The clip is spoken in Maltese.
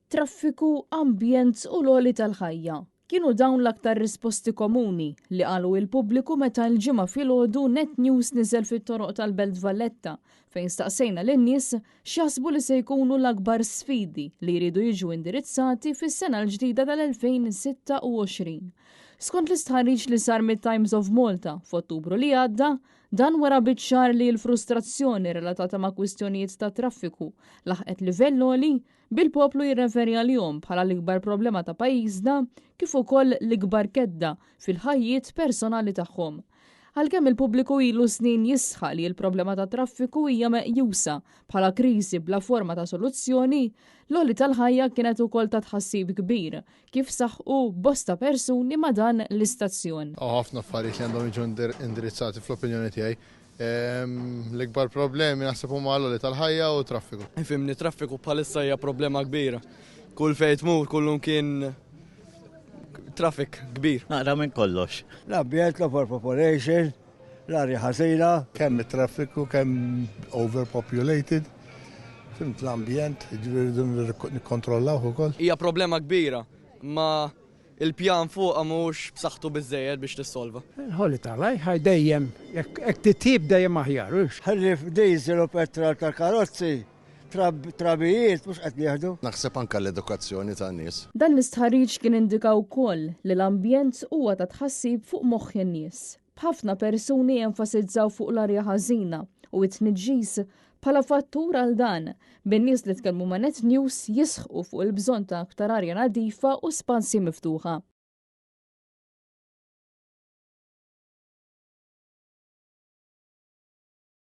Traffiku, ambjent u l-għoli tal-ħajja. Kienu dawn l-aktar risposti komuni li qalu il-pubbliku meta l-Ġimgħa filgħodu Net News niżel fit-toroq tal-Belt Valletta fejn staqsejna lin-nies x'jaħsbu li se jkunu l-akbar sfidi li jridu jiġu indirizzati fis-sena l-ġdida tal-2026. Skont l-istħarriġ li sar mit-Times of Malta f'Ottubru li għadda, dan wera biċ-ċar li l-frustrazzjoni relatata ma' kwistjonijiet ta' traffiku laħqet livell għoli, bil-poplu jirreferi għalihom bħala l-ikbar problema ta' pajjiżna kif ukoll l-ikbar kedda fil-ħajjiet personali tagħhom. Għalkemm il-pubbliku ilu snin jisħaq li l-problema ta' traffiku hija meqjusa bħala kriżi bla forma ta' soluzzjoni, l-għoli tal-ħajja kienet ukoll ta' tħassib kbir kif saħqu bosta persuni ma' dan l-istazzjon. Hawn ħafna affarijiet li għandhom jiġu indirizzati fl-opinjoni tiegħi. L-ikbar problemi naħseb huma l-għoli tal-ħajja u traffiku. Ifhimni, traffiku bħalissa hija problema kbira. Kull fejn tmur, kullum kien traffic kbir. Naqra minn kollox. L-ambjent, l-overpopulation, l-arja ħażina. Kemm it-traffiku, kemm overpopulated, fhimt, l-ambjent, ġifieri nikkontrollawh ukoll. Hija problema kbira, ma il-pjan fuqha mhux b'saħħtu biżejjed biex tissolva. Il-ħoli tal-ħaj dejjem, jekk titjib dejjem aħjar. Ħalli diesel u petrol tal-karozzi, trabijiet mhux qed nieħdu. Naħseb anke l-edukazzjoni tan-nies. Dan l-istħarriġ kien indika wkoll li l-ambjent huwa ta' tħassib fuq moħħ in-nies. B'ħafna persuni jenfasizzaw fuq l-arja ħażina u it-tniġġis bħala fattur għal dan, bin-nies li tkellmu ma' Net News jisħqu fuq il-bżonn ta' aktar arja nadifa u spazji miftuħa.